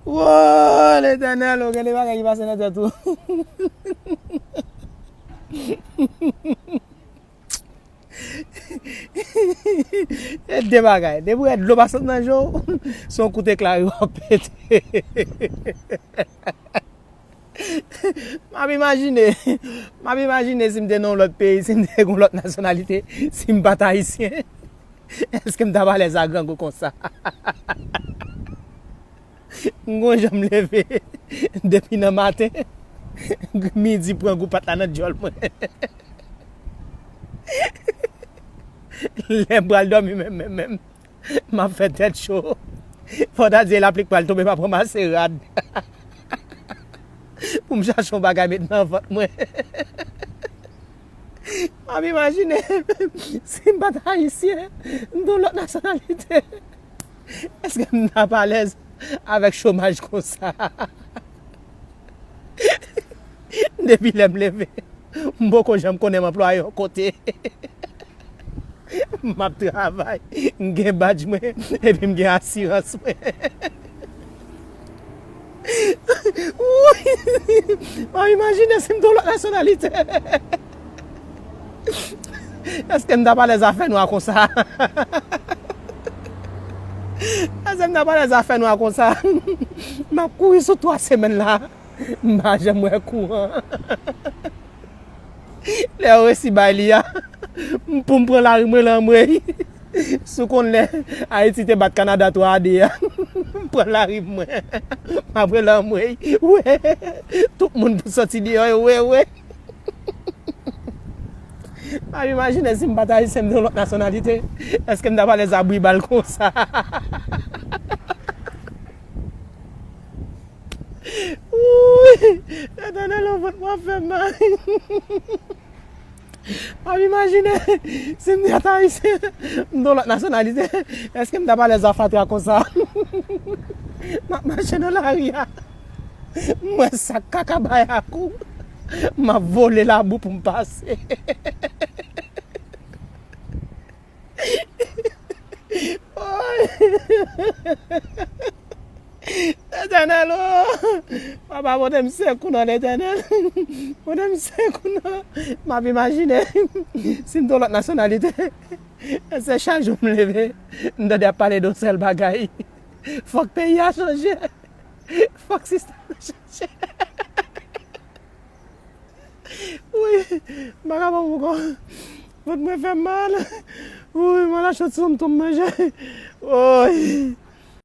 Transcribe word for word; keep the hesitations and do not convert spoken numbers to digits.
Woy, Letènèl, ou gen de bagay ki pase nan tèt ou. E de bagay. Depi w wè dlo pa sot nan je w, se yon kout ekla w ap pete. M ap imajine, m ap imajine si m te nan yon lòt peyi, si m te gen yon lòt nasyonalite, si m pa t ayisyen, èske m t ap alèz a grangou konsa? M gon jan m leve depi nan maten, midi pran gou pat la nan djòl mwen. Lè m pral dòmi menm, menm, menm, m ap fè tèt cho. Fò ta di lapli k pral tonbe, m ap ranmase rad pou m chache yon bagay met nan vant mwen. M ap imajine, si m pa t ayisyen, m t yon lòt nasyonalite, èske m t ap alèz avèk chomaj konsa? Depi lè m leve, m poko janm konnen m anplwaye yon kote. M ap travay, m gen badj mwen, epi m gen asirans mwen. Woy! M ap imajine si m t yon lòt nasyonalite. Èske m t ap alèz a fè nwa konsa? Èske m t ap alèz a fè nwa konsa? M ap kouri sou twa semèn la. M pa janm wè kouran. Lè yo resi bay li a, m pou m pran lari mwen lanmwey. Si w konn lè Ayiti te bat Kanada twa a de a, m pran lari mwen. M ap pran lanmwey. Wè, tout moun pou soti deyò yo, wè, wè. M ap imajine si m pa t ayisyen, m te yon lòt nasyonalite, èske m t ap alèz a bri bal konsa? Woy! Letènèl, o, vant mwen ap fè m mal. M ap imajine si m te ayisyen, m te yon lòt nasyonalite, èske m t ap alèz a fatra konsa? M ap mache nan lari a, m wè sak kaka bay a kou, m ap vole labou pou m pase. Letènèl, o! Papa, pote m sekou non, Letènèl. Pote m sekou non. M ap imajine si m t yon lòt nasyonalite, se chak jou m leve, m tande y ap pale de yon sèl bagay. Fòk peyi a chanje. Fòk sistèm nan chanje. Wi, m pa ka pran pou kò. Vant mwen fè m mal. Wi, m al achte ti tonm tonm manje. Woy,